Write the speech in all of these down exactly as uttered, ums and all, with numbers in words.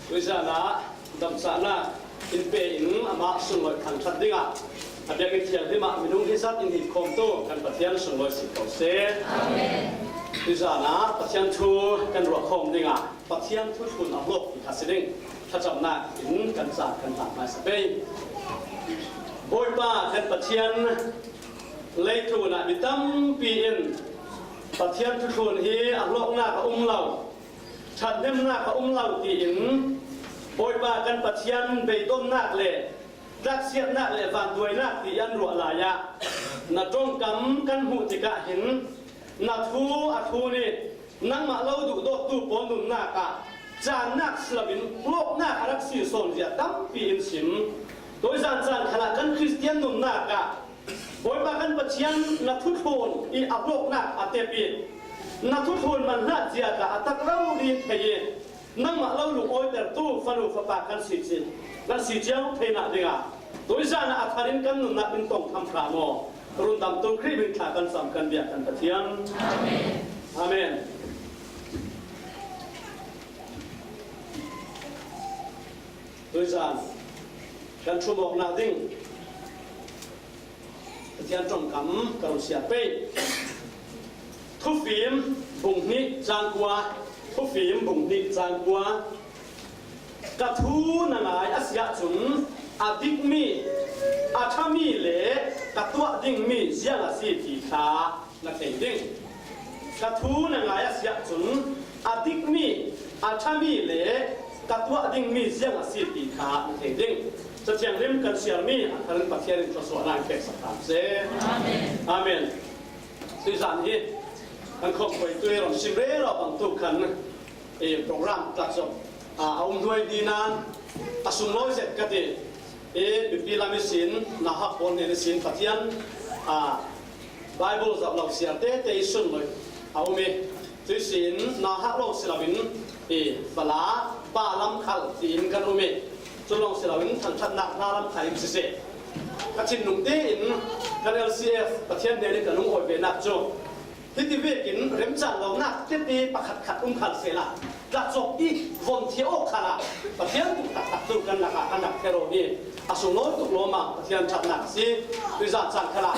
Tuizan ah damsakna in pe in amah sunglawi thangṭhat dingah a biakinn thianghlim ah minung hi zat in hi khawmtu kan Pathian sunglawi si ko seh. Amen. Tuizan ah Pathian thu kan ruah khawm dingah Pathian thuthlun a hlawk ti kha si ding thlacamnak in kan caan kan hlan hmaisa pei. Bawipa kan Pathian, leitlun ah mi tampi in Pathian thuthlun hi a hlawknak a um lo, ṭhathnemnak a um lo tiin Bawipa kan Pathian beidonnak le tlaksiatnak le vanduainak ti an ruah lai ah na ṭongkam kan hmuh tikah hin na thu a thlun i nangmah lo duhdawttu pawl nunnak ah caannak si loin hlawknak a rak si sawn zia tampi in sim. Tuizan caan khalah kan Khristian nunnak ah Bawipa kan Pathian na thuthlun i a hlawknak a tep i na thuthlun man hlat zia tla a tak lo rin thei i nangmah lo lungawitertu fanu fapa kan si cin, kan si cio theinak dingah tuizan ah a tharin kan nunnak in tong tham hram aw. Rundamtu Khrih min thla kan cam kan bia kan Pathian. Amen. Amen. Tuizan kan thumawknak ding Pathian ṭongkam ka run siar pei. Thufim bung hnih cang kua, Thufim bung hnih cang kua. Ka thu na ngai a si ahcun a dikmi, a ṭhami le ka tuah dingmi ziang a si ti kha na thei ding. Ka thu na ngai a si ahcun a dikmi, a ṭhami le ka tuah dingmi ziang a si ti kha na thei ding. Cathianghlim kan siarmi a tharin Pathian in thluasuahnak in peksak hram seh. Amen. Amen. Tuizan hi kan khawmpuaitu i ram sim rero bangtuk khan, eh, program tlatzop, ah, a um duai ni nan a sunglawi zet ka ti. Eh, mipi lam ihsin, nauhak pawl hnen ihsin Pathian, ah, Bible zoh lo siar tete i sunlawi a um i, cuihsin nauhak lo si loin, eh, fala, pa lam khal tiin kan um i, cu lawng si loin thangṭhatnak hla lam kha in siseh, ka thinlung tein kan L C F Pathian hnen in ka lungawi venak cu, hiti vekin remcang lonak tete pakhatkhat um khal sehla, tlatzop i von thia awk khalah Pathian tuk taktak tu kan lakah kan rak thero i a sunglawi tuk lawmam Pathian ṭhatnak a si. Tuizan caan khalah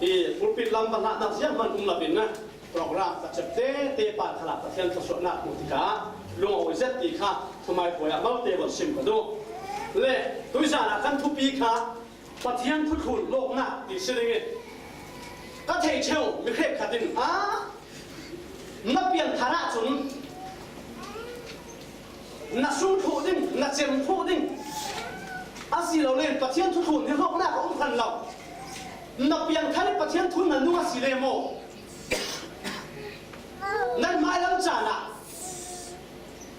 i pulpit lam va hlatnak zianghman um loin program ka cep tete pa khalah Pathian thluasuahnak hmuh tikah lungawi zet ti kha thumai puai ah malte von sim ka duh. Le tuizan ah kan thupi kha Pathian thuthlun lawknak ti si ding i ka thei ṭheu mi hrekkhat in, a, na piangthar ahcun na sung thluh ding, na cem thluh ding, asilole Pathian thuthlun hi hlawknak a um khan lo. Na piangthar i Pathian thu na nung a si le maw? Nan hmailam caan ah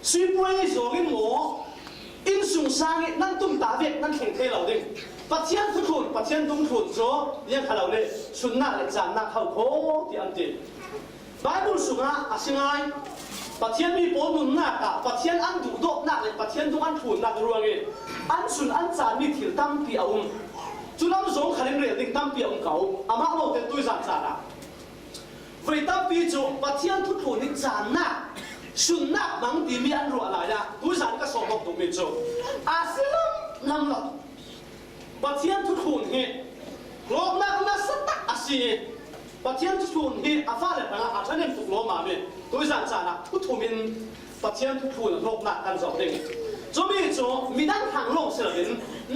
sipuai zong in maw, innsungsang i nan tumta vek nan thleng thei lo ding. Pathian thuthlun, Pathian dungthlun cu ziang kha lo le sunnak le caannak ho kho ti an ti. Bible sungah a si ngai. Pathian mi pawl nunnak ah Pathian an duhdawtnak le Pathian dung an thlunnak ruangin an sun an caanmi thil tampi a um. Cu lam zong khalin rel ding tampi a um ko. Amah lawngte tuizan caan ah voi tampi cu Pathian thuthlun nih caannak, sunnak hmang timi an ruah lai ah tuizan ka sawm awk tukmi cu a si lam lam lo. Pathian thuthlun hi hlawknak nasa tak a si i Pathian thuthlun hi a fale hrangah a ṭhahnem tuk lawmam i tuizan caan ah thuthum in Pathian thuthlun hlawknak kan zoh ding. Cumi cu midang hrang lawng si loin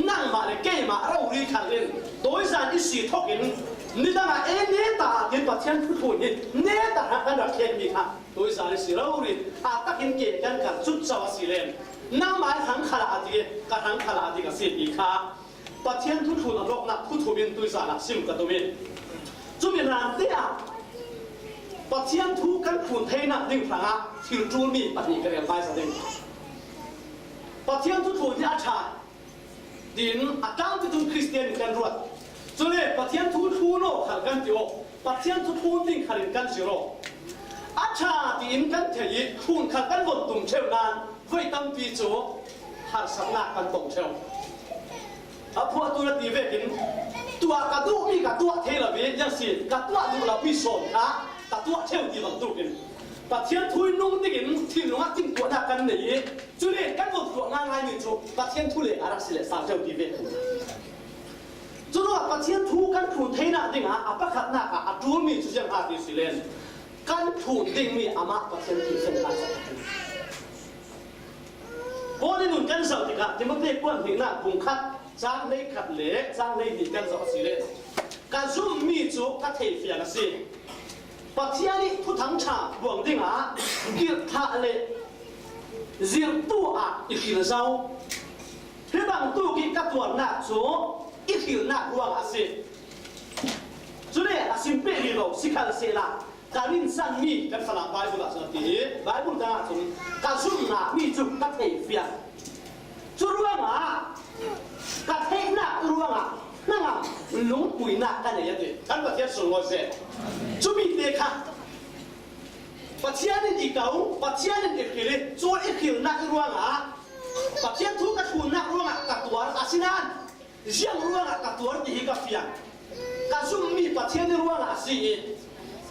nangmah le keimah rori khal in tuizan i si thawk in nidang ah e neta ah tin Pathian thuthlun hi neta hrang kan rak khenmi kha tuizan i si rori a takin ke kan kal cutco a si len nangmah i hrang khalah a dik i ka hrang khalah a dik a si ti kha Pathian thuthlun a hlawknak thuthum in tuizan ah sim ka tum i, cumi hlan te ah Pathian thu kan thlun theinak ding hrangah thil ṭulmi pahnih ka rel hmaisa ding. Pathian thuthlun hi a ṭha tiin a tlangpi tum Khristian in kan ruat. Cule Pathian thu thlun aw khal kan ti aw, Pathian thu thlun ding khal in kan zir aw. A ṭha tiin kan thei i thlun khal kan von tum ṭheu nan voi tampi cu harsatnak kan tong ṭheu. A phuahtu na ti vekin tuah ka duhmi ka tuah thei lo i ziang si ka tuah duh lomi sawn kha ka tuah ṭheu ti bangtuk in Pathian thu i nung dingin thinlung ah timhtuahnak kan nei i cule kan von tuah Ngai mi cu Pathian thu le a rak si le sang ṭeuh ti ve. Curuangah Pathian thu kan thlun theinak dingah a pakhatnak ah a ṭulmi cu ziang a ti si len kan thlun dingmi amah Pathian thu feng lai sak a ti. Paul in nun kan zoh tikah Timote kuan hnihnak bung khat cang hleikhat le cang hleihnih kan zoh a si le ka zummi cu ka theifiang a si. Pathian ih Thuthang ṭha buang dingah kirhthlah le zirhtu ah i kir zo. Hi bangtuk ih ka tuarnak cu i hrilnak ruangah a si. Cule a sim peh vivo, sikhalsehla ka rinsanmi kan Falam Baibal ah cun a ti ih, Baibal dang ahcun ka zumhnak mi cu ka theifiang. Cu ruangah ka theihnak ruangah hnangam lungpuinak ka nei a ti. Kan Pathian sunglawi seh. Cumi te kha Pathian in i ko, Pathian in i hril ih, cu i hrilnak ruangah Pathian thu ka thlunnak ruangah ka tuar, asinain ziang ruangah ka tuar ti hi ka fiang. Ka zummi Pathian ih ruangah a si ih,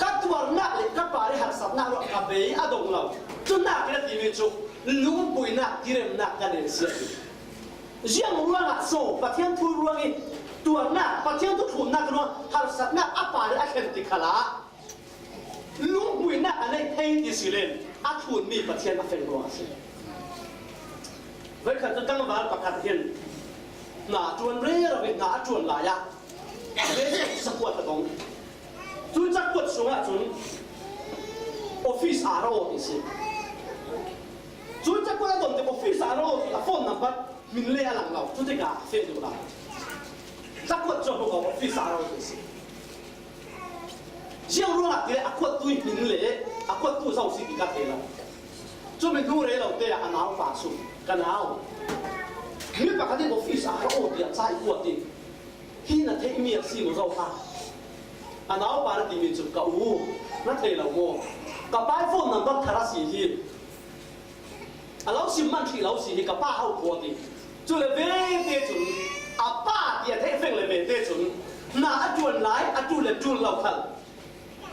ka tuarnak le ka pa ih harsatnak ruangah ka bei a dong lo. Cunak in a timi cu lungpuinak, tiremnak ka nei a si a ti. Ziang ruangah so Pathian thu ruang ih tuarnak, Pathian thu thlunnak ruang harsatnak a pa ih a thlen ti khalah lungpuinak a neih thei ti si len a thlunmi Pathian a feng ruang a si. Voikhat cu tlangval pakhat hin hna a ṭuan rero ih hna a ṭuan lai ah, sakuat a dong. Cu cakuat sungah cun office R O ti si. Cu cakuat a dong ti office R O ti a phone number min le a lang lo. Cutikah a feh duh lai. Cakuat cu a hmu ko office R O ti si. Ziang ruangah ti le a kuattu ih hmin le a kuattu zo si ti ka thei lo. Cumi hnu rei lo te ah a naupa sung ka nau. Mi pakhat in office ah ka aw tiah ca i kuat i hi na theihmi a si maw zo kha? A naupa na timi cu ka u, na thei lo maw? Ka pa ih phone number thar a si hi. A lo sim man hrih lo si hi ka pa ho khaw ti. Cule vete cun a pa ti a theih feng le vete cun hna a ṭuan lai, a ṭul le ṭul lo khal.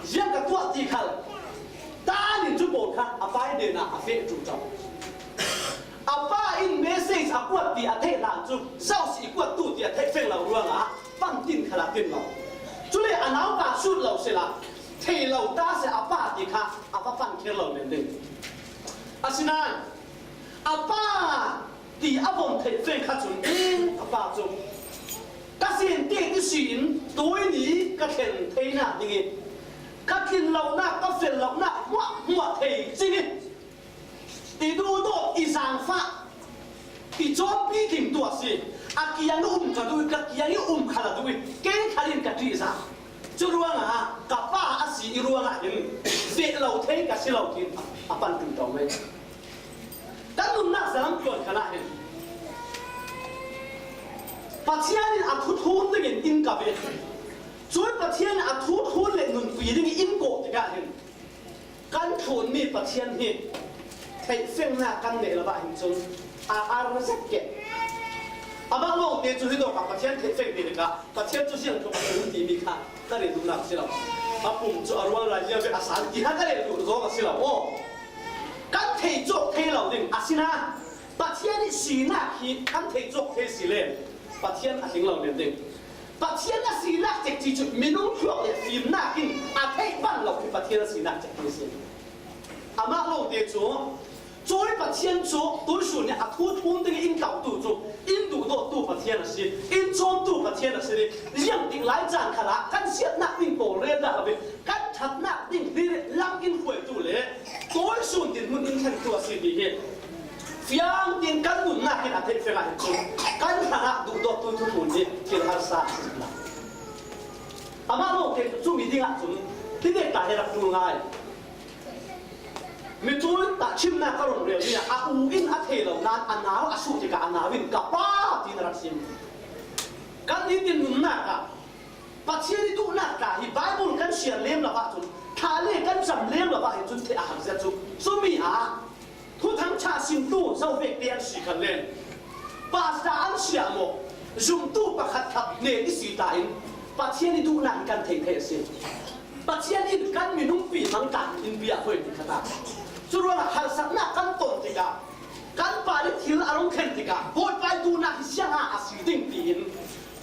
Ziang ka tuah ti khal. Tan in cu pawl kha a pa ih den ah a feh ṭuṭau. A pa in message a kuat ti a theih hlan cu zo si i kuat tu ti a theih feng lo ruangah pan tin khal a tin lo. Cule a naupa sut lo sila thei lo ta seh a pa ti kha a va pan kher lo men ding. Asinain a pa ti a von theih feng kha cun, eh, a pa cu ka sin te ti si in tuini ka thlen theinak ding i ka tlin lonak, ka fel lonak hmuahhmuah thei cing i i duhdawt, i zaangfah, i cawmpi ding tu a si. A kiang i um ka duh i, ka kiang i um kha la duh i, kei kha in ka ṭihzah. Cu ruangah ka pa a si i ruangah hin feh lo thei ka si lo tiin a pan ṭuṭau mai. Kan nunnak zalam tuan khan ah hin Pathian in a thu thlun dingin in ka ve. Cun Pathian in a thu thlun le nunpi ding in kawh tikah hin kan thlunmi Pathian hi theihfengnak kan neih lo ah hin cun a ar zet ke. Amah lawngte cu hi dawkah Pathian theihfeng ti tikah Pathian cu siangtho a ṭul timi kha ka rel duhnak a si lo. A pum cu a ruang rai ziang ve a san ti kha ka rel duh zong a si lo maw? Kan thei cawk thei lo ding a si nain Pathian ih sinak hi kan thei cawk thei si len Pathian a hling lo men ding. Pathian a sinak cekci cu minung thluak le fimnak in a theih pan lo hi Pathian a sinak cekci a si. Amah lawngte cu Cui Pathian cu tuihsun nih a thu thlun ding in thlautu cu in duhdawttu Pathian a si, in cawmtu Pathian a si. Ziangtik lai caan khalah kan siatnak ding pawl rel dah lo, kan ṭhatnak ding hi lam in hruaitu le tuihsun dinhmun in thlentu a si ti hi fiang tein kan nunnak in a theih feng ah hin cun kan hrangah duhdawttu thu thlun hi thil harsa a si. Amah lawngte cu cumi dingah cun hi vek ta hi rak ṭul ngai. Mitul tahṭhimnak ka run rel ni ah a u in a thei lo nain a nau a suh tikah a nau in ka pa tiin a rak sim. Kan nitin nunnak ah Pathian ih duhnak tla hi Baibal kan siar lem lo ahcun, thla le kan cam lem lo ah hin cun thei a har zia cu. Cumi ah Thuthang ṭha simtu zo vek te an si khan len, pastor an si ah maw, zumtu pakhat khat nen i si ta in Pathian ih duhnak hi kan thei thei a si. Pathian in kan minungpi hmang ta in bia hoi ti kha ta. Curuangah harsatnak kan ton tikah kan pa nih thil a rung thlen tikah Bawipa i duhnak hi siangah a si ding tiin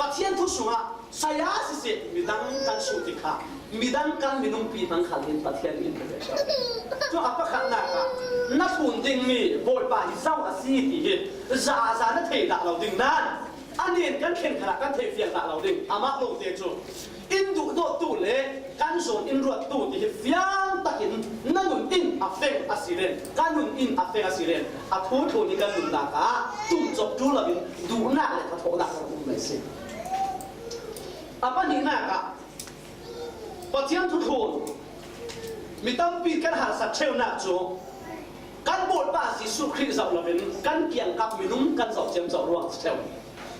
Pathian thu sungah saya siseh, midang kan suh tikah midang kan minungpi hmang khal in Pathian in ka ve. Cu a pakhatnak ah na thlun dingmi Bawipa hi zo a si ti hi za a za na thei dah lo ding nain a nen kan thlen khalah kan thei fiang dah lo ding. Amah lawngte cu in duhdawttu le kan zawn in ruattu ti hi fiang takin na nun in a feng a si len, ka nun in a feng a si len, a thu thlun hi kan nunnak ah tumcawk ṭul loin duhnak le thathawhnak kan um a si. A pahnihnak ah Pathian thu thlun mi tampi kan harsat ṭheunak cu kan Bawipa Jesuh Khrih zoh loin kan kiangkap minung kan zoh ciamco ruang a si ṭheu.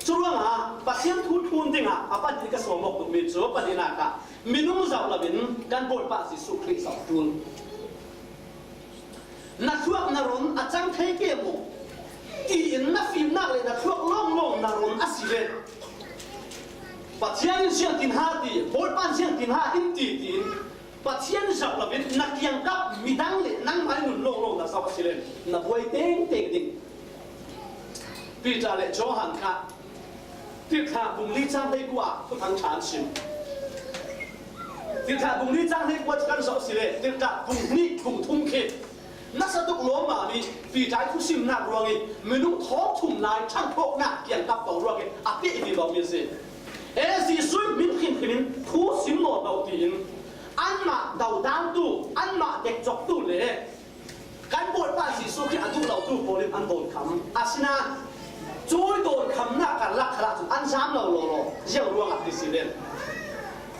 Cu ruangah Pathian thu thlun dingah a pahnih ka sawm awk duhmi cu pahnihnak ah minung zoh loin kan Bawipa Jesuh Khrih zoh ṭul. Na thluak na ron a cang thei ke maw? Tiin na fimnak le na thluak lawnglawng na ron a si ve. Pathian in ziangtin ha ti, Bawipa in ziangtin ha in ti tiin Pathian zoh loin na kiangkap midang le nangmah i nun lawnglawng na zoh a si len na buai tengteng ding. Peter le Johan kha Tirhthlah bung li cang hleikua ah Thuthang ṭha an sim. Tirhthlah bung li cang hleikua cu kan zoh a si le Tirhthlah bung hnih bung thum khi nasa tuk lawmmam i Peter i thusimnak ruang i minung thawngthum lai ṭhangthawknak kiangkap ko ruang i a peh vivo mi a si. E, Jesuh in min hrimhrim in thu sim nawn lo tiin anmah dodangtu, anmah dekcawktu le kan Bawipa Jesuh Khrih a duh lotu pawl in an dawnkham. Asinain cuih dawnkhamnak karlak khalah cun an zam lo lawlaw. Ziang ruangah ti si len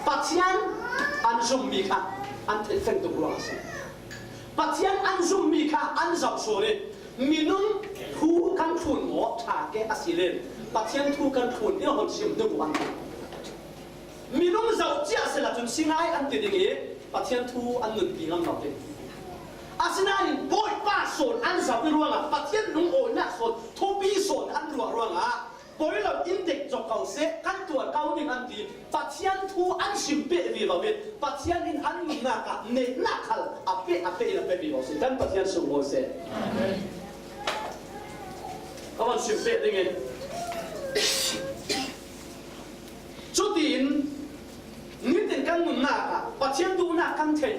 Pathian an zummi kha an theih feng tuk ruang a si. Pathian an zummi kha an zoh sual i minung thu kan thlun maw ṭha ke a si len Pathian thu kan thlun i hon sim tuk an ti. Minung zoh cia sehla cun si ngai an ti ding i Pathian thu an nunpi ngam lo ding. Asinain Bawipa sawn an zoh i ruangah Pathian lungawinak sawn, thupi sawn an ruah ruangah poi lo in dek cawk ko seh, kan tuar ko ding an ti. Pathian thu an sim peh vivo i Pathian in an nunnak ah neihnak khal a peh a peh in a peh vivo si. Kan Pathian sunglawi seh. Ka van sim peh ding i Cutiin nitin kan nunnak ah Pathian duhnak kan thei.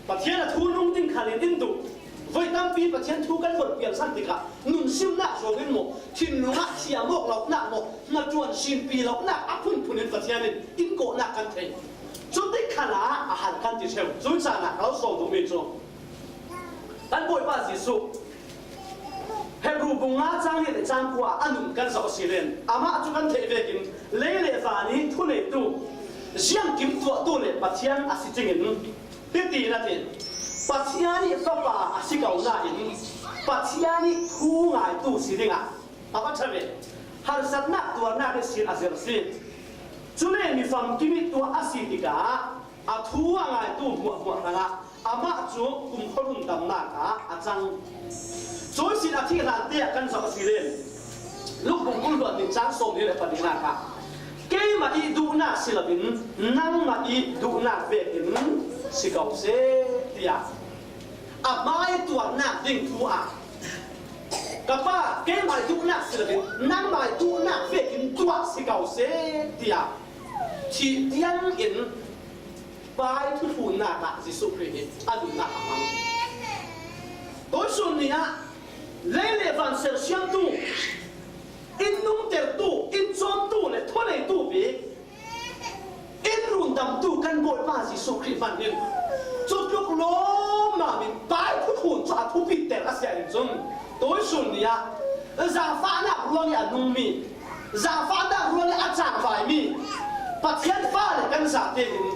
Pathian a thu nung ding khalin in duh. Voi tampi Pathian thu kan von pialsan tikah nun simnak zong in maw, thinlung ah thiam awk lonak maw, hnaṭuan sinpi lonak a phunphun in Pathian in in kawhnak kan thei. Cutik khalah a hal kan ti ṭheu. Cuih caan ah ka lo sawm duhmi cu kan Bawipa Jesuh Hebru bung nga cang hnih le cang kua a nun kan zoh a si len amah cu kan theih vekin lei le van i thuneitu, ziangkim tuahtu le Pathian a si cingin hiti na ti, Pathian i Fapa a si ko nain Pathian i thu ngaitu si dingah a va ṭha ve. Harsatnak tuarnak ihsin a zir a si. Cule mi famkim i tuah a si tikah a thu a ngaitu hmuahhmuah hrangah amah cu kumkhua rundamnak ah a cang. Cuihsin a thih hlante ah kan zoh a si len Luk bung kul hluan nih cang sawm nih le pahnihnak ah keimah i duhnak si loin nangmah i duhnak vekin si ko seh, tiah a hmai tuarnak ding thu ah ka Pa, keimah i duhnak si loin nangmah i duhnak vekin tuah si ko seh, tiah thih tiangin Pa i thuthlunnak ah Jesuh Khrih hi a nunnak a hmang. Tuisun ni ah lei le van sersiamtu, in nungtertu, in cawmtu le thuneitu bik in rundamtu kan Bawipa Jesuh Khrih hmanh hin cu tluk lawmmam in Pa i thuthlun cu a thupiter a si ahhin cun tuisun ni ah zaangfahnak ruang i a nungmi, zaangfahnak ruang i a cangvaimi Pathian fale kan zate in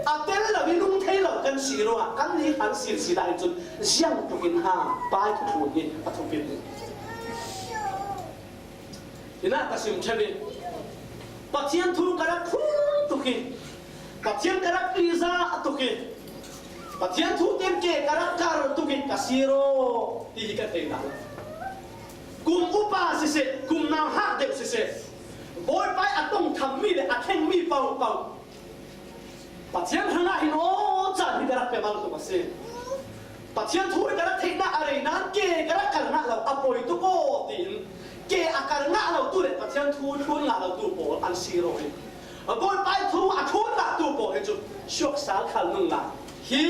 a tel lo i nung thei lo kan si ruangah kan nih hran sinsin ahhin cun ziang tuk in ha Pa i thuthlun hi a thupit hi. Hinah ka sim ṭheu i Pathian thu ka rak thlun tuk i Pathian ka rak ṭihzah tuk i Pathian thu tein ke ka rak kar tuk i ka sir aw ti hi ka thei hna. Kum upa siseh, kum nauhak deuh siseh, Bawipa i a tong thammi le a thlengmi paohpaoh Pathian hrangah hin aw caan hi ka rak pe mal tuk a si. Pathian thu hi ka rak theihnak a rei nain ke ka rak kar Awi tuk aw tiin, ke a kal ngah lotu le Pathian thu thlun ngah lotu pawl an sir aw hi. Bawipa thu a thlun ngahtu pawl hi cu suak sal khal nunnak hi.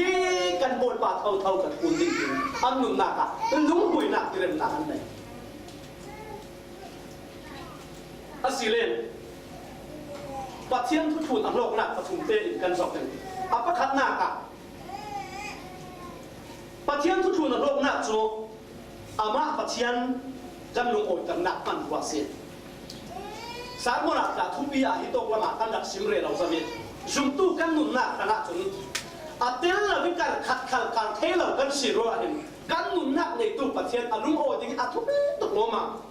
Kan Bawipa thotho kan thlun ding tiin an nunnak ah lunghmuinak tiremnak an nei. Asile Pathian thu thlun a hlawknak pathum tein kan zoh ding. A pakhatnak ah Pathian thu thlun a hlawknak cu amah Pathian kan lungawiternak hman khua a si. Sermon ah tla thupi ah hi tawk lamah kan rak sim rero zami zumtu kan nunnak hrangah cun a tel lo i kar khat khal kar thei lo kan si ruangah hin kan nunnak neitu Pathian a lungawi ding a thupi tuk lawmah.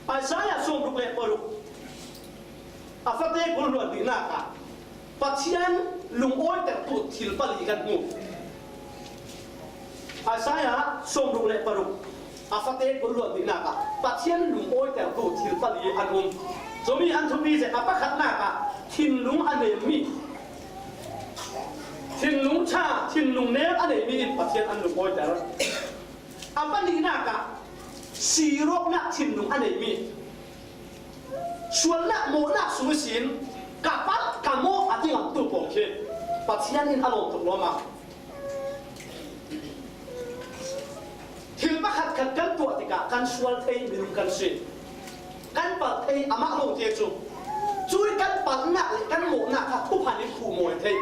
Isaiah sawmruk le paruk a fate kul hluan hnihnak ah Pathian lungawitertu thil pali kan hmu. Isaiah sawmruk le paruk a fate kul hluan hnihnak ah Pathian lungawitertu thil pali an um. Cumi an thupi zet a pakhatnak ah thinlung a nemmi, thinlung ṭha, thinlung nem a neimi in Pathian an lungawiter. A pahnihnak ah sir awknak thinlung a neimi, sualnak mawhnak sung ihsin ka palh ka mawh a ti ngamtu pawl khi Pathian in a lawm tuk lawmah. Thil pakhatkhat kan tuah tikah kan sual thei minung kan si. Kan palh thei amah lo te cu, cui kan palhnak le kan mawhnak kha thuphan in khuh mawi thei.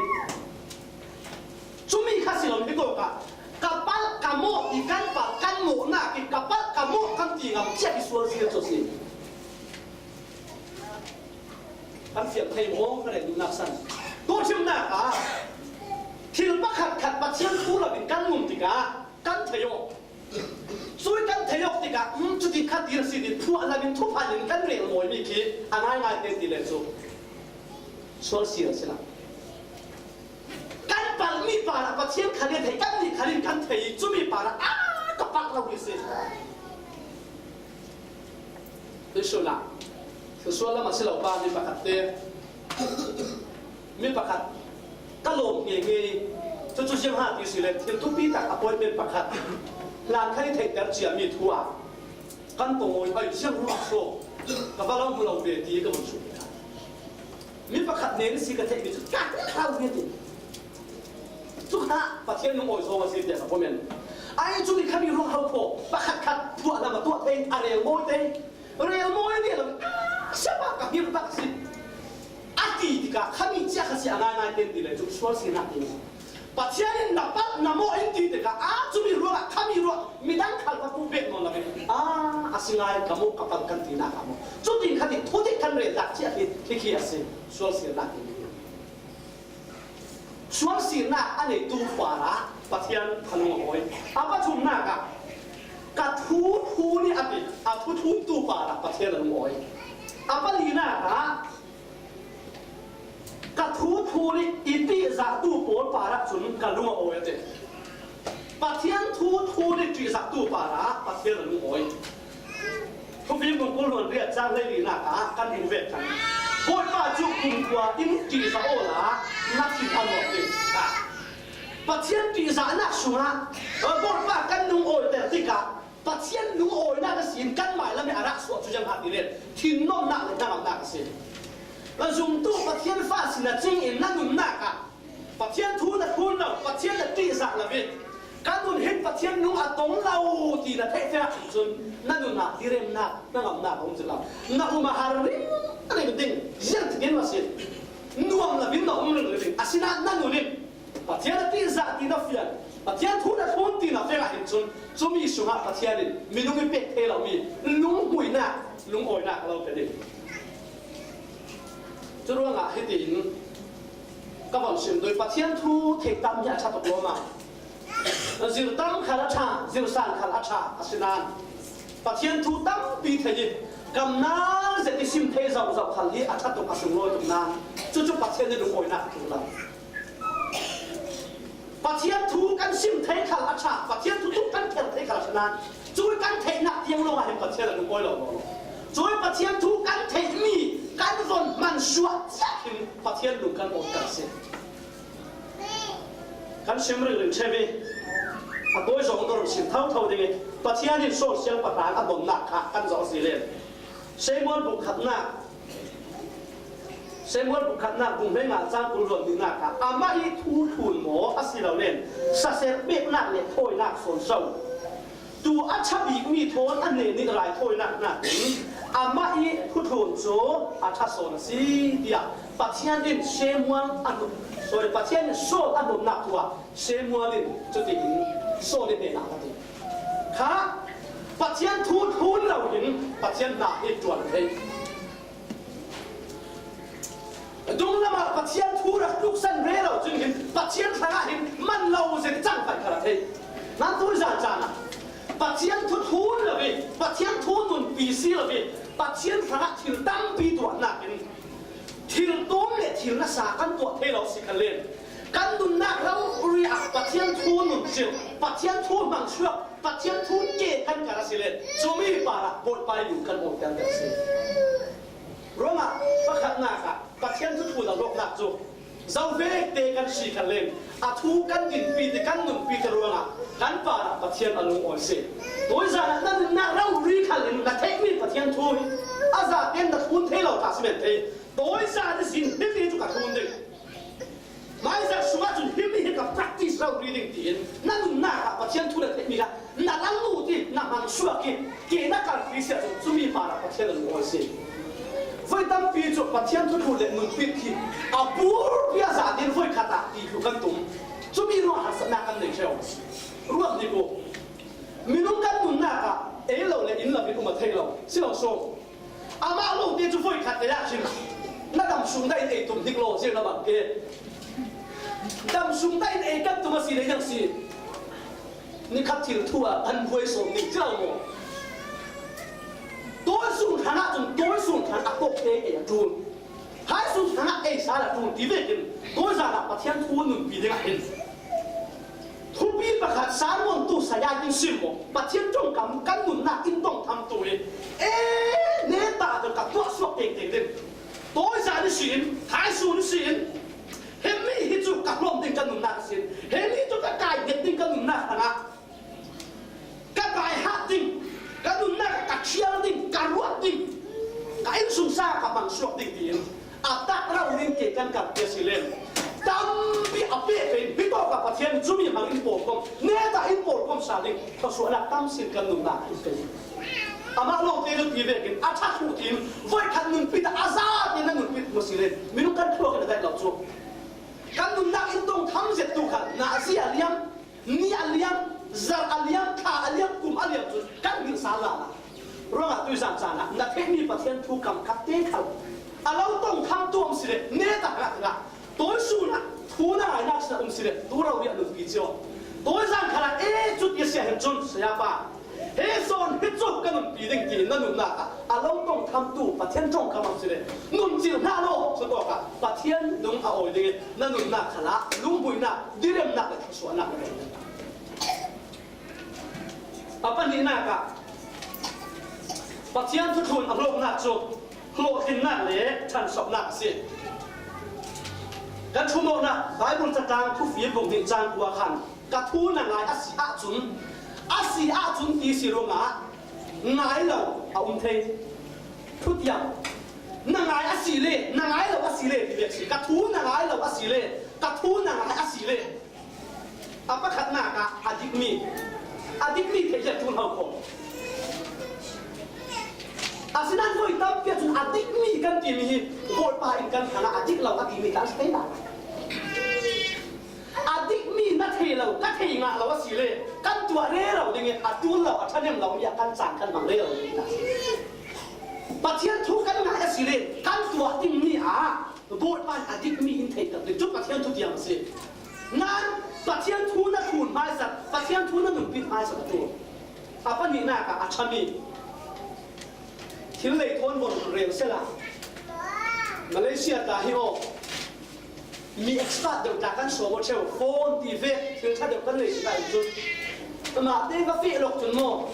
Cumi kha si lo hi tawkah ka palh ka mawh ti kan palh kan mawhnak i ka palh ka mawh kan ti ngam ciah hi sual si kan cu si. Kan fiang thei maw ka rel duhnak san? Tuahṭhimnak ah thil pakhatkhat Pathian thu lo in kan ngun tikah kan thei awk. Cui kan thei awk tikah, um, cuti kha ti a si ti phuah lamin thuphan in kan rel mawimi khi a ngaingai te ti le cu sual si a si lo. Kan palhmi parah Pathian khal in thei, kannih khal in kan thei i cumi parah a ka palh lo hi si. Tuisun ah thilsual lam a si lo pa mi pakhat te, mi pakhat ka lawm ngeingei. Cucu ziangha ti si le thil thupi tak appointment pakhat hlan khan i theihter ciami thu ah kan tong awi ai ziang ruah so ka va lo hmu lo ve ti ka vun suk. Mi pakhat nen si ka theih mi cu ka hlau nge ti. Cu kha Pathian lungawi zaw a si tiah ka comment. Ai cu mi khami ruang ho khaw pakhat khat phuah lam a tuah thei a rel mawi te. Rel mawi ni lam a siapa ka hir bak si. A ti tikah khami cia kha si a ngaingai ten ti le cu sual sinak ti. Pathian in na palh na mawh in ti tikah a cumi ruangah khami ruah midang khal va puh pek nawn lo in a a si ngai ka mawh ka palh kan tinak a maw. Cutin kha ti thutik kan rel dak ciah hi khi a si. Sual sinak ti. Sual sinak a neitu parah Pathian a lungawi. A pathumnak ah ka thu thu nih a ti a thu thumtu parah Pathian a lungawi. A palinak ah ka thu thu nih i ṭihzahtu pawl parah cun ka lung a awi a ti. Pathian thu thu nih ṭihzahtu parah Pathian a lung awi. Thupi bung kul hluan riat cang hleilinak ah kan hmu ve kan. Bawipa cu kumkhua in ṭihzah awla na thin a nuam ding. Pathian ṭihzahnak sungah Bawipa kan lung awiter tikah Pathian lungawinak a sin kan mailam i a rak suah cu ziangha ti le thinnomnak le hnangamnak a si. Na zumtu Pathian fa si na cing in na nunnak ah Pathian thu na thlun lo, Pathian na ṭihzah lo i ka nun hin Pathian lung a tong lo ti na theih fiang ahcun na nun ah tiremnak, hnangamnak a um cin lo. Na um a har ringring ding ziangtikin maw si? Nuam lo in na um ringring ding. Asinain na nun in Pathian a ṭihzah ti na fian, Pathian thu na thlun ti na fiang ahhin cun, cumi sungah Pathian in minung i pek thei lomi lunghmuinak, lungawinak a lo pe ding. Curuangah hitin ka von sim duh, Pathian thu theih tam hi a ṭha tuk lawmah. Zir tam khal a ṭha, zir san khal a ṭha, asinain Pathian thu tampi thei i kam nal zet i sim thei zohzoh khal hi a ṭha tuk a sunglawi tuk nain cucu Pathian i lungawinak a tlung lo. Pathian thu kan sim thei khal a ṭha, Pathian thu tuk kan kher thei khal a ṭha nain cui kan theihnak tiang lawngah hin Pathian a lungawi lo law. Cui Pathian thu kan theihmi kan von hman suah ciah hin Pathian lung kan awt kan si. Kan sim ringring ṭheu i A tawi zawng dawr sim thotho ding i, Pathian in Saul siangpahrang a dawnnak kha kan zoh a si len. Samuel bung khatnak, Samuel bung khatnak bung hleinga chang kul ruang nihnak kha amah i thu thlun maw a si lo len, saser peknak le thawinak sawn so. Tu a ṭha bikmi thawn a hnen i raithawinak nakin amah i thu thlun cu a ṭha sawn a si, tiah Pathian in Samuel a nun, sorry, Pathian in Saul a nunnak thu ah Samuel in cutin Saul i hnenah a ti. Kha Pathian thu thlun lo hin Pathian hna hi ṭuan a thei. Dunglam ah Pathian thu rak tluksan rero cun hin Pathian hrangah hin man lo zet cang fai kha a thei. Nan tuizan caan ah Pathian thu thlun lo i, Pathian thu nunpi si lo i, Pathian hrangah thil tampi tuahnak in thil tum le thil nasa kan tuah thei lo si kha len, kan nunnak rori ah Pathian thu nun cil, Pathian thu hmang suak, Pathian thu ke kan kar a si len, cumi parah Bawipa i nun kan awng tiang kan si. Ruangah pakhatnak ah Pathian thu thlun a hlawknak cu zo vek te kan si kha len, a thu kan dinpi te, kan nunpi te ruangah kan parah Pathian a lungawi si. Tuizan ah na nunnak rori khal in na theihmi Pathian thu hi a za tein na thlun thei lo ta si men thei. Tuizan ihsin hiti cu ka thlun ding. Maizat sungah cun himi hi ka practice rori ding tiin na nunnak ah Pathian thu na theihmi kha na lal lut i na hmang suak i ke na kalpi si ahcun cumi parah Pathian a lungawi si. Voi tampi cu Pathian thu thlun le nunpi khi a burpi a za tein voi khat ah ti hlu kan tum. Cumi ruang harsatnak kan nei ṭheu. Ruang hnik u. Minung kan nunnak ah ei lo le in lo in um a thei lo si lo sawm. Amah lo te cu voi khat te ah khin na dam sung dah in ei tum hnik law zir na bang ke. Dam sung dah in ei kan tum a si le yang si. Nikhat thil thu ah an buai sawm ning ci lo maw? Tawi sun hrang ah cun tawi sun hrang a kawk te ei a ṭul. Hai sun hrang ah ei sal a ṭul ti vekin tawi zan ah Pathian thu nunpi ding ah hin. Thupi pakhat sermon tu saya in sim maw? Pathian ṭongkam kan nunnak in tong tham tu i, ee, neta ka tuah suak tengteng ding. Tawi zan ihsin, hai sun ihsin, hemi hi cu ka hlawm ding ka nunnak ihsin, hemi cu ka kai nget ding ka nunnak hrangah ka kai hat ding, ka nunnak ka ṭhial ding, ka ruat ding, ka innsungsang ka hmang suak ding tiin a tak rau ning ke kan kar tiah si len. Tampi a pek in hi tawk ah Pathian cumi hmang in pawlkom, neta in pawlkom sa ding thluasuahnak tam sin kan nunnak in pei. Amah lo te nunpi vekin a ṭha thluh tiin voi khat nunpi dah a za te na nunpi mu si len minung kan thluak in a daih lo cu. Kan nunnak in tong tham zet tu kha nazi a liam, ni a liam, zarh a liam, thla a liam, kum a liam cun kan hngilh sal lala. Ruangah tuizan caan ah na theihmi Pathian thu kam khat te khal a lo tong tham tu um si le, neta ngah ngah. Tawi sun ah thu na ngainak sin a um si le, tu rori a nunpi cio. Tawi zan khalah ee cu ti a si ahhin cun, sayapa, he zawn hi cu ka nunpi ding tiin na nunnak ah a lo tong tham tu Pathian ṭongkam a si le, nun cil hna law cu tawk ah Pathian lung a awi ding i na nunnak khalah lungbuinak, diremnak le thluasuahnak na nei. A pahnihnak ah Pathian thuthlun a hlawknak cu hlawhtlinnak le ṭhansohnak a si. Kan thumawknak Baibal catlang Thufi bung hnih cang kua khan ka thu na ngai a si ahcun, a si ahcun ti si ruangah ngai lo a um thei. Thutiam na ngai a si le, na ngai lo a si le ti bek si. Ka thu na ngai lo a si le, ka thu na ngai a si le. A pakhatnak ah a dikmi, a dikmi theih hi a ṭul hau ko. Asinain voi tampi ahcun a dikmi kan timi hi Bawipa in kan hrangah a dik lo a timi kan si thei lai. A dikmi na thei lo, ka thei ngah lo a si le kan tuah rero ding i a ṭul lo, a ṭhahnem lomi ah kan caan kan hmang rero ding a si. Pathian thu kan ngai a si le kan tuah dingmi ah Bawipa in a dikmi in theihter ding cu Pathian thu tiang a si. Nan Pathian thu na thlun hmaisat, Pathian thu na nunpi hmaisat a ṭul. A pahnihnak ah a ṭhami thil lei thawn von rel sela Malaysia ta hi aw, mi expert deuh ta kan sawm aw ṭheu, phone ti ve thil ṭha deuh kan lei si ta in cun amah te va feh lawk cun maw?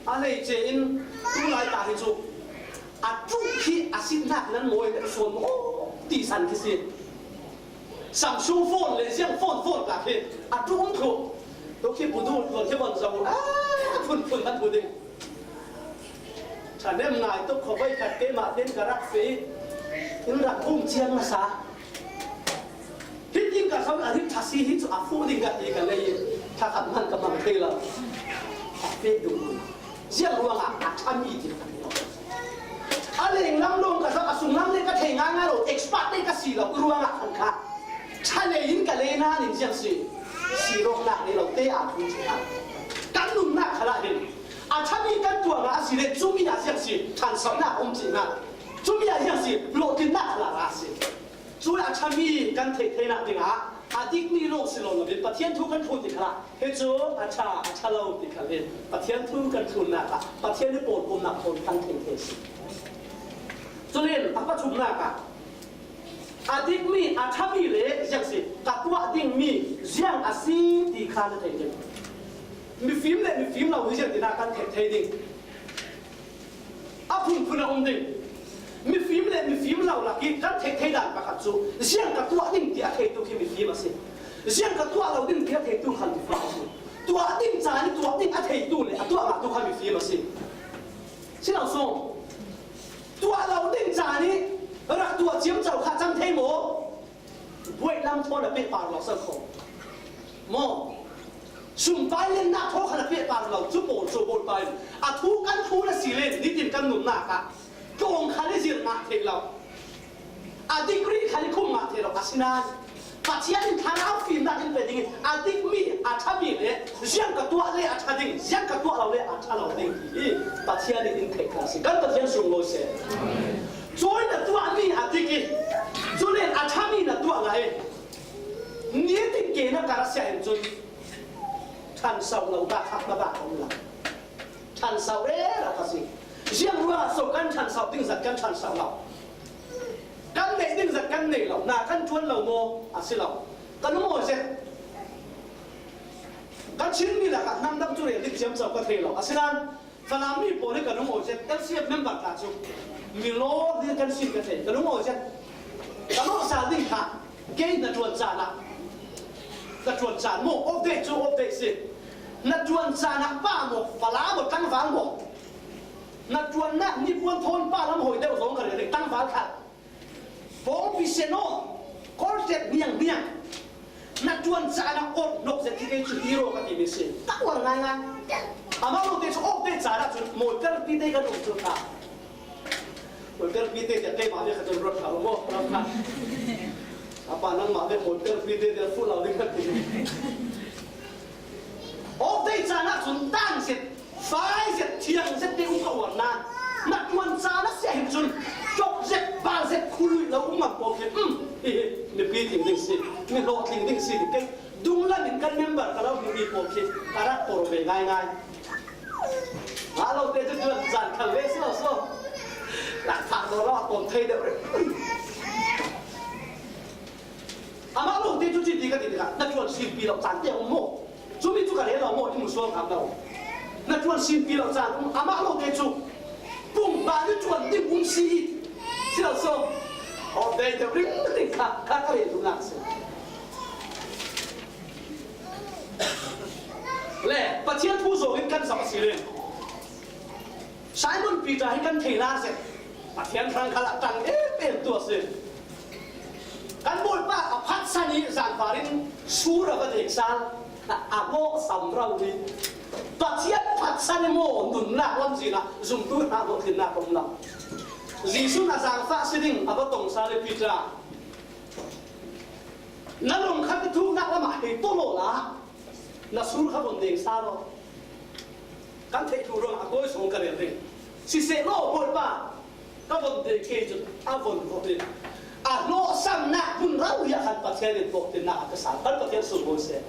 A hleice in tulai ta hi cu a ṭuh khi a sit hnak nan mawi in a suan maw ti san khi si. Samsung phone le ziang phone phone ka khi a tum thu. To khi bu du lo khi bon zau a phun phun han bu ding. Thanem ngai to kho bai khat keima ten ka rak fe. In rak bum chiang na sa. Hi ting ka sau a rik thasi hi chu a fu ding ka ti ka lei. Tha khat man ka mang thei lo. A fe du. Ziang ruangah a ṭha mi ti kha. A leng lam lawng ka zak a sung lam le ka thei ngaingai lo, expert le ka si lo ruangah khan kha. Ṭha leiin ka lei nain ziang si. Sirawknak nei lo te a thu si kha. Kan nunnak khalah hin a ṭha mi kan tuah ngah a si le cumi ah ziang si ṭhansaunak um cihna. Cumi ah ziang si hlawhtlinnak khalah a si. Cu a ṭha mi kan theih theinak dingah a dik mi lawng si lo loin Pathian thu kan thlun ti khalah hi cu a ṭha, a ṭha lo ti khal hi Pathian thu kan thlunnak ah Pathian i pawlkomnak thawn kan theih thei a si. Culin a pathumnak ah a dik mi, a ṭha mi le ziang si ka tuah ding mi ziang a si ti kha na thei ding. Mifim le mifim lo hi ziang tinah kan theih thei ding. A phunphun a um ding. Mifim le mifim lo lak i kan theih thei dan pakhat cu ziang ka tuah ding ti a theitu khi mifim a si. Ziang ka tuah lo ding ti a theitu khan mifim a si. Tuah ding caan i tuah ding a theitu le a tuah ngahtu kha mifim a si. Si lo sawm. Tuah lo ding caan i rak tuah ciamco kha cang thei maw? Buaih lam thawn a pehpar lo sal kho. Maw? Sumpai lennak thaw khan a pehpar lo cu pawl cu Bawipa in a thu kan thu na si len nitin kan nunnak ah tlawng khan i zirh ngah theih lo. A degree khan i khum ngah theih lo. Asinain Pathian in thlarau fimnak in pe dingin a dik mi, a ṭha mi le ziang ka tuah le a ṭha ding, ziang ka tuah lo le a ṭha lo ding ti hi Pathian in in theih kha a si. Kan Pathian sunglawi seh. Cui na tuahmi a dik i, cu len a ṭhami na tuah ngah i, nitin ke na kar a siah in cun ṭhanso lo dah kha na dah a um lo. Ṭhanso rero a si. Ziang ruangah so kan ṭhanso ding zat kan ṭhanso lo. Kan neih ding zat kan neih lo. Na kan ṭuan lo maw? A si lo. Ka lungawi zet. Kan Chin mi lakah hnam dang cu rel dik ciamco ka thei lo. Asinain Falam mi pawl hi ka lungawi zet, L C F member tla cu mi law hi kan sin ka thei, ka lungawi zet. Ka lawhsal ding kha kei na ṭuan caan ah, ka ṭuan caan maw, off day cu off day si. Na ṭuan caan ah pa maw, Falam maw, tlangval maw, na ṭuannak nipuan thawn pa lam hawi deuh zong ka rel ding, tlangval khat. Pawngpi se naw, kawltet niangniang. Na ṭuan caan a orh nawk zet khi kei cu hero ka timi si. Ka uar ngaingai. Amah lawngte cu orh te caan ah cun mawiterpi te kan um cu hna. Mawiterpi te tiah keimah ve kha cun ruat hna lo maw? Ruat hna. A pa nangmah ve mawiterpi te tiah fuh lo ding kan ti. Orh te caan ah cun tang zet. Fai zet, thiang zet te um ka uar nain, na ṭuan caan a siah hin cun, ṭawk zet, bal zet, khuluih lo um ngam pawl khi, um, hi hi, mipi tling ding si, mi hlawhtling ding si, ti kei, dunglam in kan member ka lo hmuhmi pawl khi, ka rak por ve ngaingai. Mah lo te cu ṭuan caan khal ve si lo so. Rak phak lo, lo a tawm thei deuh rih. Amah lawngte cu cuti ka ti tikah na ṭuan sinpi lo caan te a um maw? Cumi cu ka rel lo maw? I hmu sual ngam lo. Na ṭuan sinpi lo caan um, amah lawngte cu pumba na ṭuan ding um si i si lo so. Aw, dei deuh ringring kha, kha ka rel duhnak a si. Le Pathian thu zawng in kan zoh a si len. Simon Peter hi kan thei hna seh. Pathian hrang khalah ṭang em em tu a si. Kan Bawipa a phatsan i zanfar in sur a va dek sal. A hlawh sam ro hi. Pathian phatsan i maw nunnak lamzin ah zumtu hna hlawhtlinnak a um lo. Jesuh in a zaangfah si ding a va tong sal i Peter. Na lungkhat i thuknak lamah hei tawm awla na sur kha von deng sal aw. Kan theih thluh ruangah a kawi sawng ka rel ding. Siseh law, Bawipa, ka von deng kei cun a von khawh in a hlawhsamnak hmun rau hi ah khan Pathian in hlawhtlinnak a ka sal. Kan Pathian sunglawi seh.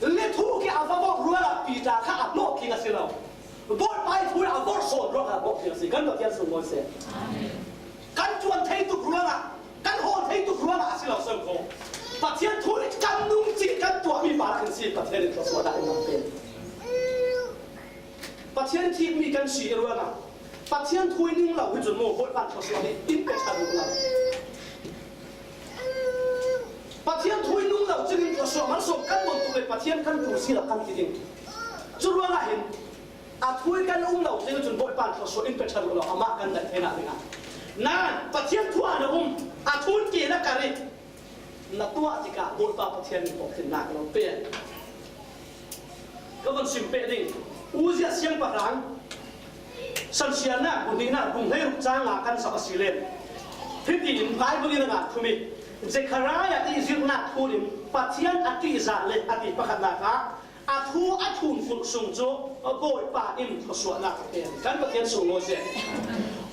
Le thuk i a va vorh ruangah Peter kha a hlawhtling a si lo. Bawipa i thu i a vorh sawn ruangah a hlawhtling a si. Kan Pathian sunglawi seh. Kan ṭuan thei tuk ruangah, kan hawl thei tuk ruangah a si lo sawm kho. Pathian thu nih kan nung cih kan tuahmi pa rak kan si, Pathian in thluasuahnak in kan pe. Pathian thihmi kan si ruangah Pathian thu i nung lo hi cun maw, Bawipa thluasuah nih in pe ṭhan lo. Pathian thu i nung lo cingin thluasuah malsawm kan bawm tuk le Pathian kan tul si lo kan ti ding. Cu ruangah hin a thu i kan um lo cing cun Bawipa in thluasuah in pe ṭhan lo, amah kan daih theinak dingah. Nain Pathian thu ah na um, a thu in ke na kar i na tuah tikah Bawipa Pathian in hlawhtlinnak a lo pe. Ka von sim peh ding. Uzia siangpahrang, Sansiarnak bung hnihnak bung hleiruk cang nga kan zoh a si le, hitiin Bible in a ngan thum i, Zekhariah ih zirhnak thu in Pathian a ṭihzah le a ti pakhatnak ah, a thu a thun kulh sung cu Bawipa in thluasuahnak a pek. Kan Pathian sunglawi si.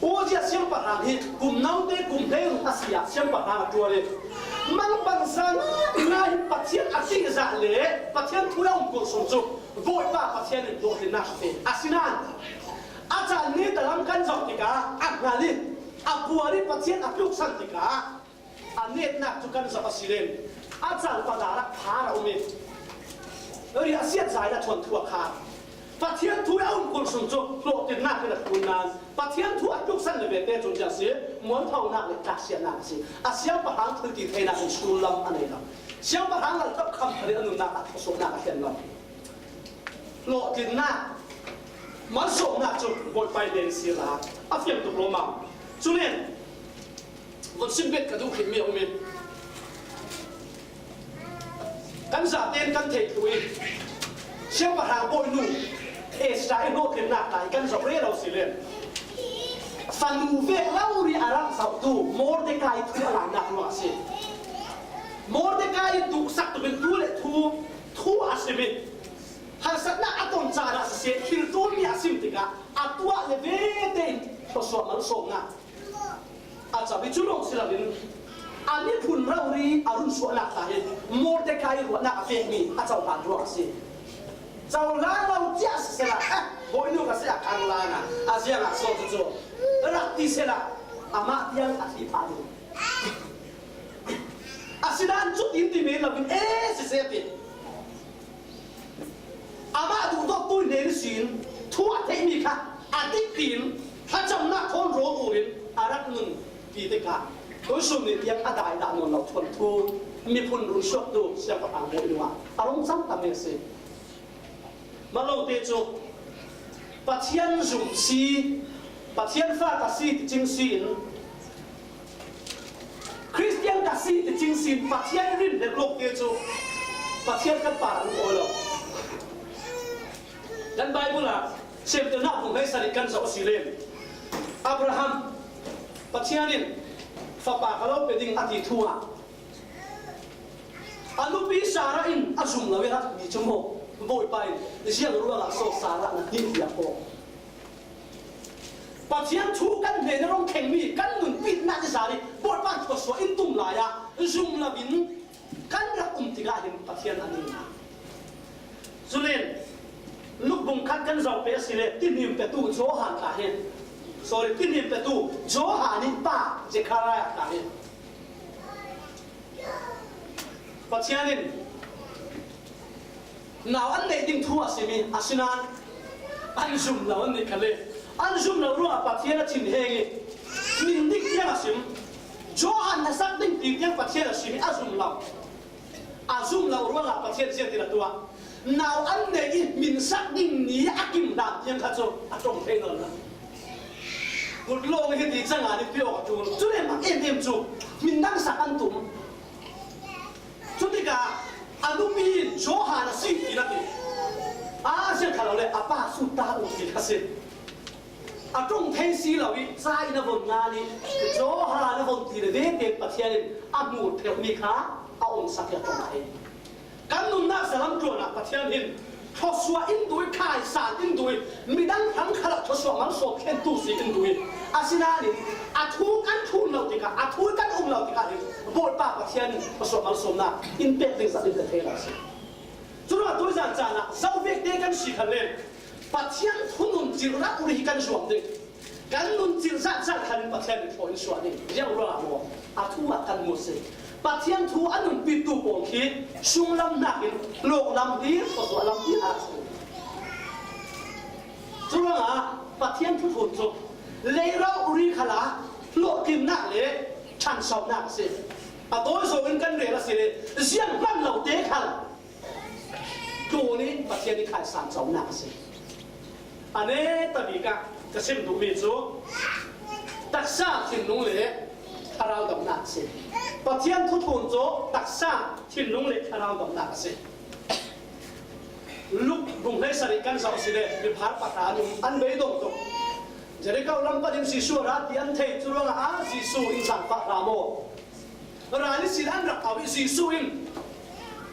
Uzia siangpahrang hi kum note kum hleiruk a si ah siangpahrang a ṭuan i, mangbangza ngaingai hi Pathian a ṭihzah le Pathian thu a um kulh sung cu Bawipa Pathian in hlawhtlinnak a pek. Asinain a caan neta lam kan zoh tikah a hngal i, a puar i Pathian a tluksan tikah a netnak cu kan zoh a si le, a caan padar ah phar a um i, riahsiat zai a thuanthu a khar. Pathian thu a um kulh sung cu hlawhtlinnak in a tlun nain Pathian thu a tluksan le vete cun ziah si, mualphonak le tlaksiatnak a si. A siangpahrang thiltitheinak in sullam a nei lo. Siangpahrang lalṭap kham thar in a nunnak ah thluasuahnak a thlen lo. Hlawhtlinnak, malsawmnak cu Bawipa ih den si la a fiang tuk lawmmam. Cu len von sim bet ka duh khinhmi a um i, kan zaten kan theih thluh i, siangpahrang bawinu Esther ih hlawhtlinnak hna hi kan zoh rero si len, fanu vek lo rih a rak zohtu Mordekai thu a lannak ruang a si. Mordekai in duhsak tukin tu le thu, thu a sim i, harsatnak a ton caan ah siseh, thil ṭulmi a sim tikah a tuah le vete in thluasuah malsawmnak a co i, cu lawng si loin a miphun rori a runsuahnak hna hi Mordekai ruahnak a pekmi a cohlan ruang a si. Cohlan lo cia siseh la, eh, bawinu ka si a kan lana a ziangah so cu cu rak ti seh la, amah tiang a thi pah ding. Asinain cutin ti men loin, eh, siseh ti. Amah duhdawttu hnen ihsin thu a theihmi kha a dik piin thlacamnak thawn rawl ur in a rak nun ti tikah tuisun nih tiang a dai dah nawn lo thuanthu miphun runsuaktu siangpahrang bawinu ah a rung cang tam a si. Mah lo te cu Pathian zum si, Pathian fa ka si ti cing si in, Khristian ka si ti cing si in Pathian rin hlek lawk te cu Pathian kan par an aw lo. Kan Bible ah Siamtelnak bung hleisarih kan zoh a si le, Abraham, Pathian in fapa ka lo pe ding a ti thu ah, a nupi Sarah in a zum lo i a rak mi cu maw, Bawipa in ziang ruangah so Sarah na hnih tiah ko. Pathian thu kan hnen a rung thlengmi kan nunpitnak i zari Bawipa thluasuah in tum lai ah zum lo in kan rak um tikah hin Pathian a nung. Culen Luk bung khat kan zoh peh a si le, tinhim petu Johan ta hi. Sorry, tinhim petu Johan ih pa Zekhariah ta hi. Pathian in nau an neih ding thu a simi, asinain an zum lo an nih kha le, an zum lo ruangah Pathian a thin heng i, min dik tiang a sim. Johan na sak ding ti tiang Pathian a simi, a zum lo. A zum lo ruangah Pathian ziangtin a tuah. Nau an nei i min sak ding ni a kim dan tiang kha cu a ṭong thei nawn lo. Kut lawng hi ti cang a ni piawk a ṭul. Cu le mak em em cu min dang sak an tum. Cutikah a nupi in Johan a si ti na ti. A ziang kha lo le a pa sut ta u ti kha si. A ṭong thei si lo i ca in a von ngan i Johan a von ti le vete Pathian in a hmur pheuhmi kha a on sak i a ṭong thei. Kan nunnak zalam ṭuan ah Pathian hin thluasuah in duh i, khaisan in duh i, midang hrang khalah thluasuah malsawm thlentu si in duh i, asinain a thu kan thlun lo tikah, a thu kan um lo tikah hin Bawipa Pathian in thluasuah malsawmnak in pek ding zat in pe thei lo si. Curuangah tuizan caan ah zo vekte kan si khan le Pathian thu nun cirh rah ur hi kan zuam ding. Kan nun cirh zat zat khan Pathian in thaw in suah ding. Ziang ruangah maw? A thu ah kan mu si. Pathian thu a nunpitu pawl khi sunglam hnakin lawklam hi, thluasuah lam hi a si. Curuangah Pathian thu thlun cu leirau uri khalah hlawhtlinnak le ṭhansonak a si. A tawi zawngin kan rel a si le, zianghman lote khal tlunin Pathian i khaisan conak a si. A neta bik ah ka sim duhmi cu taksa thinlung le thlarau damnak a si. Pathian thuthlun cu taksa thinlung le thlarau damnak a si. Luk bung hleisarih kan zoh si le, miphar pahra an um, an beidong tuk. Jeriko lam panin Jesuh a ra ti an thei, cu ruangah a Jesuh in zaangfah hram aw. Ral ihsin an rak au i Jesuh in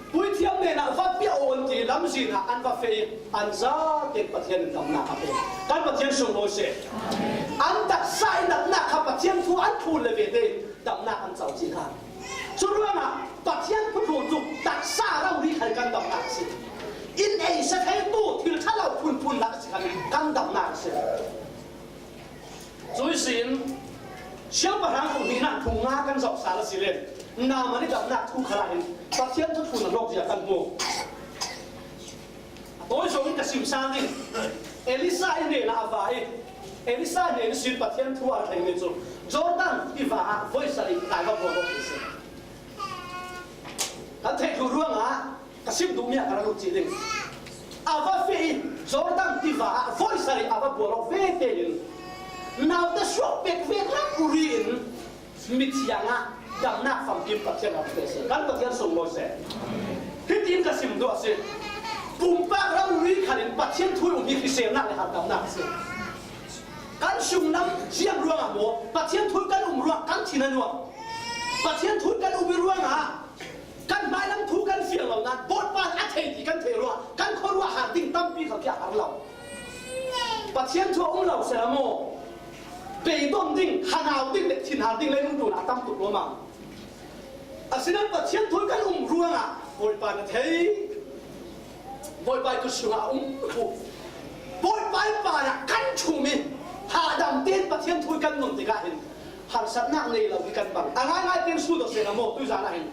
puithiam hnenah va piah aw an ti, lamzin ah an va feh i an zaten Pathian in damnak a pe. Kan Pathian sunglawi seh. An taksa in damnak kha Pathian thu an thlun le vete in damnak an co cih kha. Cu ruangah Pathian thuthlun cu taksa rori khal kan damnak a si. In ei sa theitu thil ṭha lo phunphun lak a si khan kan damnak a si. Cu ihsin Siangpahrang bung hnihnak bung nga kan zoh sal a si le, Naaman i damnak thu khal ah hin Pathian thuthlun a hlawk zia kan hmu. A tawi zawngin ka sim sal ding. Elisa i hnenah a va i, Elisa hnen ihsin Pathian thu a theimi cu Jordan tiva ah voi sarih kai va bual awk ti si. Kan theih thluh ruangah ka sim duhmi ah ka rak lut cih ding. A va feh i Jordan tiva ah voi sarih a va bual awk ve tein naute suak pek vek lam uri in mithiang ah damnak famkim Pathian a pe si. Kan Pathian sunglawi seh. Hitin ka sim duh a si. Pumpak rori khal in Pathian thu i um hi hriselnak le harhdamnak a si. Kan sunglam ziang ruangah maw, Pathian thu kan um ruang kan thin a nuam. Pathian thu kan um i ruangah kan hmailam thu kan fiang lo nain Bawipa a thei ti kan thei ruah kan khuaruah har ding tampi kha kia har lo. Pathian thu a um lo seh maw, beidong ding, hanau ding le thinhar ding leilung tlun a tam tuk lo maw. Asinain Pathian thu kan um ruangah Bawipa na thei, Bawipa i kut sungah a um khu, Bawipa i parah kan chum i hahdam tein Pathian thu kan nun tikah hin harsatnak nei lo hi kan bang. A ngaingai tein sut aw seh maw, tuizan ah hin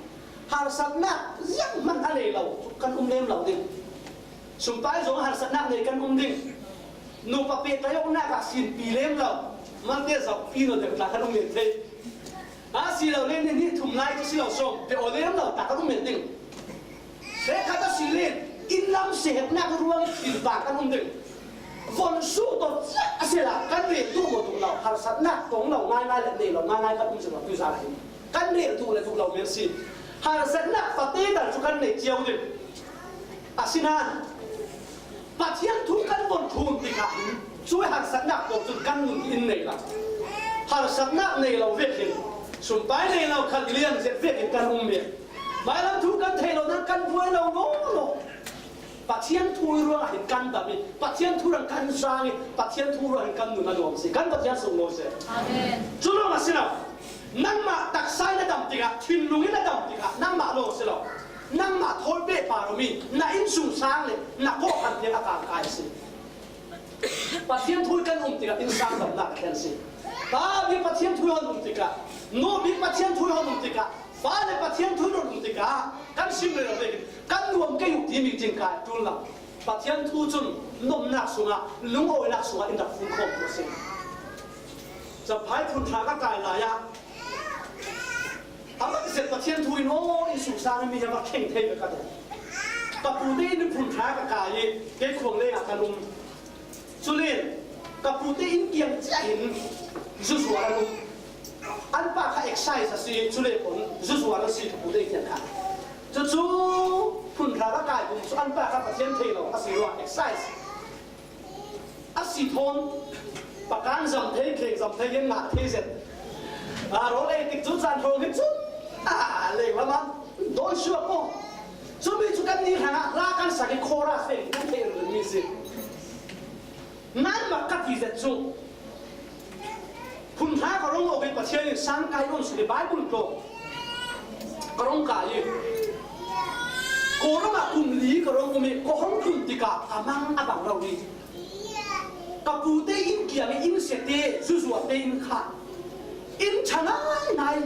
harsatnak zianghman a nei lo cu kan um lem lo ding. Sumpai zong harsatnak nei kan um ding. Nupa pehtlai awknak ah sinpi lem lo, malte zohpi nawn deuh tla kan um lem thei. A si lo le, ni hnih thum lai cu si lo sawm, pe aw lem lo tla kan um lem ding. Hrekkhat a si le, inn lam seheknak ruang thinpang kan um ding. Von su tawh ciah a si la, kan rel duh maw duh lo, harsatnak tong lo ngaingai le nei lo ngaingai kan um si lo, tuizan ah hin kan rel duh le duh lo men si. Harsatnak fate tal cu kan nei cio ding. Asinain Pathian thu kan von thlun tikah hin cu harsatnak pawl cun kan nun in nei lo. Harsatnak nei lo vekin, sumpai nei lo khat lian zet vekin kan um men. Mailam thu kan thei lo nan kan buai lo nawn lo. Pathian thu i ruangah hin kan dam i, Pathian thu rang kan zaang i, Pathian thu ruangah hin kan nun a nuam si. Kan Pathian sunglawi seh. Amen. Cu lawng a si lo. Nangmah taksa in a dam tikah, thinlung in a dam tikah, nangmah lawng a si lo. Nangmah thawi pehpar awmi na innsungsang le na kawhhran tiang a kangkai a si. Pathian thu i kan um tikah innsang damnak a thlen si. Pa bik Pathian thu i hon um tikah, nu bik Pathian thu i hon um tikah, fale Pathian thu i hon um tikah kan sim rero vekin kan nuam kei uh timi cingka ṭul lo. Pathian thu cun nuamnak sungah, lungawinak sungah in rak fun khawm a si. Zaphai phun hra ka kai lai ah a rak zet Pathian thu in aw, innsungsang mi hi a va thleng thei ve ka ti. Ka pute in phun hra ka kai i kei khuang lengah kan um. Cule ka pute in kiang ciah in zuzuar an um. An pa kha excise a si, cule khun zuzuar a si ka pute in kiang kha. Cucu phun hra ka kai kum cu an pa kha Pathian thei lo a si ruah excise. A si thawn pakan zam thei, kheng zam thei in ngah thei zet. A rawl ei tik cu caan hrawng hi cun a lenglam ah dawi suak maw? Cumi cu kan ni hrangah hla kan sak i chorus ve kan theih ringring mi si. Nan mak ka ti zet cu phun hra ka rung awk i Pathian in sang kai on si Baibal tlawng ka rung kai i Kawlram ah kum li ka rung um i ka hung tlun tikah ka mang a bang rori. Ka pute inn kiang i inn siate zuzuate in kha inn ṭha ngaingai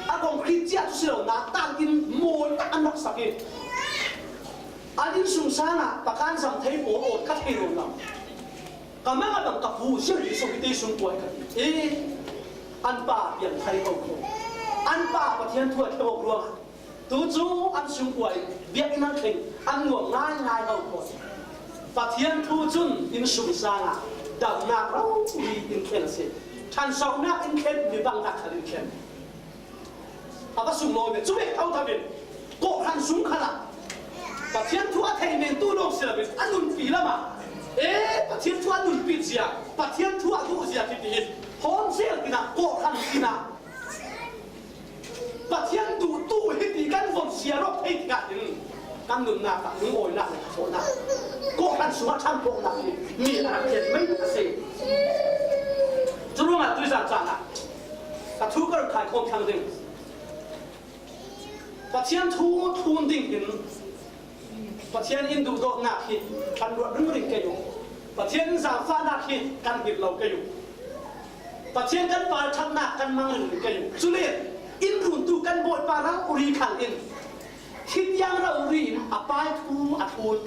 a kong hrit cia cu si lo, nak tal in mawi tak an rak sak i an innsungsang ah pakan zam thei pawl aw ka thei lo. Ka mang a dang ka pu Siangpi Sung hi te sung kuai ka ti. Ee, an pa piang thai ko ko. An pa Pathian thu a thleng awk ruangah tu cu an sungkuai biakinn an thleng an nuam ngaingai lo ko. Pathian thu cun innsungsang ah damnak rori in thlen a si. Ṭhansohnak in thlen, mi bangnak khal in thlen. A va sunglawi ve. Cu ve tho tho in kawhhran sung khalah Pathian thu a thei men tu lawng si loin a nunpi lamah, ee, Pathian thu a nunpi zia, Pathian thu a duh zia khi tiin hawm sel tinah kawhhran tinah Pathian duhtu hi ti kan von siar awk thei tikah hin kan nunnak ah lungawinak le thluahnak, kawhhran sungah ṭhanpawhnak hi mi a rak thlen mai a si. Cu ruangah tuizan caan ah ka thu ka rak khaikhawm thlang ding. Pathian thu thlun ding hin Pathian in duhdawtnak hi kan ruat ringring kei uh. Pathian in zaangfahnak hi kan hngilh lo kei uh. Pathian kan palṭhatnak kan mang ringring kei uh. Cule in runtu kan Bawipa rori khal in hitiang rori in a pai thu a thlun.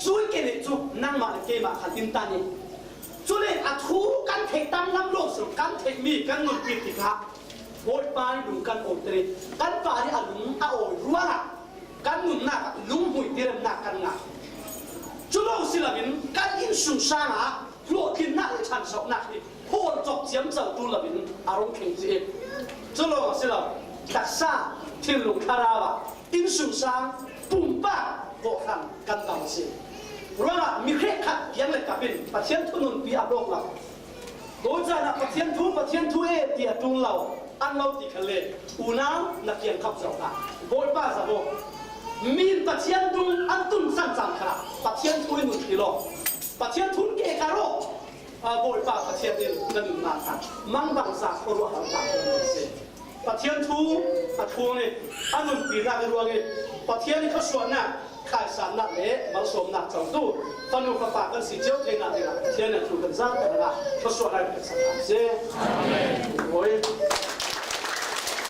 Cun kei nih cu nangmah le keimah khal in tan i cule a thu kan theih tanglam lawng si lo, kan theihmi kan nunpi tikah Bawipa nih lung kan awiter i kan pa nih a lung a awi ruangah kan nunnak ah lunghmuih tiremnak kan ngah. Cu lo si loin kan innsungsang ah hlawhtlinnak le ṭhansohnak hi hawl cawk ciamco tu loin a rung thleng ci i cu lawng a si lo. Taksa thinlung thlarau ah innsungsang pumpak kawhhran kan dam a si. Ruangah mi hrekkhat piang le kap in Pathian thu nunpi a hlawk lo. Tucaan ah Pathian thu, Pathian thu e ti a ṭul lo an lo ti khan le unau na kiangkhap zoh hna. Bawipa zamaw mi in Pathian dung an tun cangcang kha Pathian thu in nun ti law Pathian thu in ke ka rawh. Bawipa Pathian in na nunnak kha mangbangza khuaruahhar hna a si. Pathian thu a thlun i a nunpinak i ruang i Pathian i khuasuahnak, khaisannak le malsawmnak cotu fanu fapa kan si cio theinak dingah Pathian in thu kan zaangter hnga khuasuahnak kan sak hna a si. Amen.